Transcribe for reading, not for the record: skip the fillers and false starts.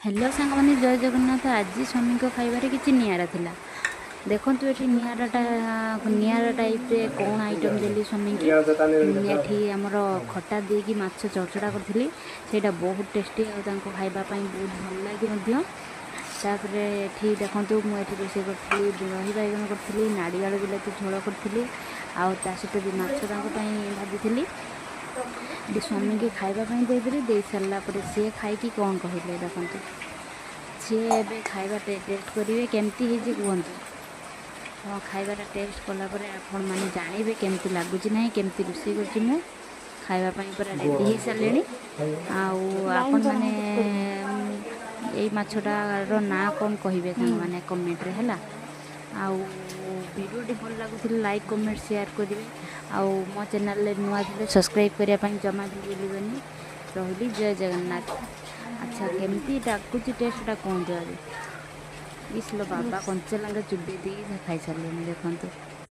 Hello ସାଙ୍ଗମାନେ, ଜୟ ଜଗନ୍ନାଥ। ଆଜି ସ୍ୱାମୀଙ୍କ ଖାଇବାରେ କିଛି ନିଆରା ଥିଲା। ଦେଖନ୍ତୁ, ଏଠି ନିଆରାଟା ନିଆରା ଟାଇପ୍ରେ କ'ଣ ଆଇଟମ୍ ଦେଲି ସ୍ୱାମୀକି। ଏଠି ଆମର ଖଟା ଦେଇକି ମାଛ ଚଡ଼ଚଡ଼ା କରିଥିଲି। ସେଇଟା ବହୁତ ଟେଷ୍ଟି ଆଉ ତାଙ୍କୁ ଖାଇବା ପାଇଁ ବହୁତ ଭଲ ଲାଗେ ମଧ୍ୟ। ତାପରେ ଏଠି ଦେଖନ୍ତୁ, ମୁଁ ଏଠି ରୋଷେଇ କରିଥିଲି, ଦହି ବାଇଗଣ କରିଥିଲି, ନାଡ଼ି ଆଳୁ ବିଲାତି ଝୋଳ କରିଥିଲି ଆଉ ତା ସହିତ ବି ମାଛ ତାଙ୍କ ପାଇଁ ଭାଜିଥିଲି। ଏଠି ସ୍ୱାମୀକି ଖାଇବା ପାଇଁ ଦେଇଦେଲି। ଦେଇ ସାରିଲା ପରେ ସିଏ ଖାଇକି କ'ଣ କହିଲେ ଦେଖନ୍ତୁ। ସିଏ ଏବେ ଖାଇବା ଟେଷ୍ଟ କରିବେ, କେମିତି ହେଇଛି କୁହନ୍ତୁ। ହଁ, ଖାଇବାଟା ଟେଷ୍ଟ କଲା ପରେ ଆପଣମାନେ ଜାଣିବେ କେମିତି ଲାଗୁଛି, ନାହିଁ କେମିତି ରୋଷେଇ କରିଛି। ମୁଁ ଖାଇବା ପାଇଁ ପୁରା ରେଡ଼ି ହେଇସାରିଲିଣି। ଆଉ ଆପଣମାନେ ଏଇ ମାଛଟାର ନାଁ କ'ଣ କହିବେ ସାଙ୍ଗମାନେ କମେଣ୍ଟରେ, ହେଲା? ଆଉ ଭିଡ଼ିଓଟି ଭଲ ଲାଗୁଥିଲେ ଲାଇକ୍, କମେଣ୍ଟ, ସେୟାର କରିବେ। ଆଉ ମୋ ଚ୍ୟାନେଲରେ ନୂଆ ଥିଲେ ସବସ୍କ୍ରାଇବ୍ କରିବା ପାଇଁ ଜମା ବି ଭୁଲିବେନି। ରହିଲି, ଜୟ ଜଗନ୍ନାଥ। ଆଚ୍ଛା, କେମିତି ଲାଗୁଛି ଟେଷ୍ଟଟା କୁହନ୍ତୁ ଆଜି। ଇସ୍ ଲୋ ବାବା, କଞ୍ଚା ଲଙ୍କା ଚୁବେଇ ଦେଇକି ଖାଇସାରିଲେଣି ଦେଖନ୍ତୁ।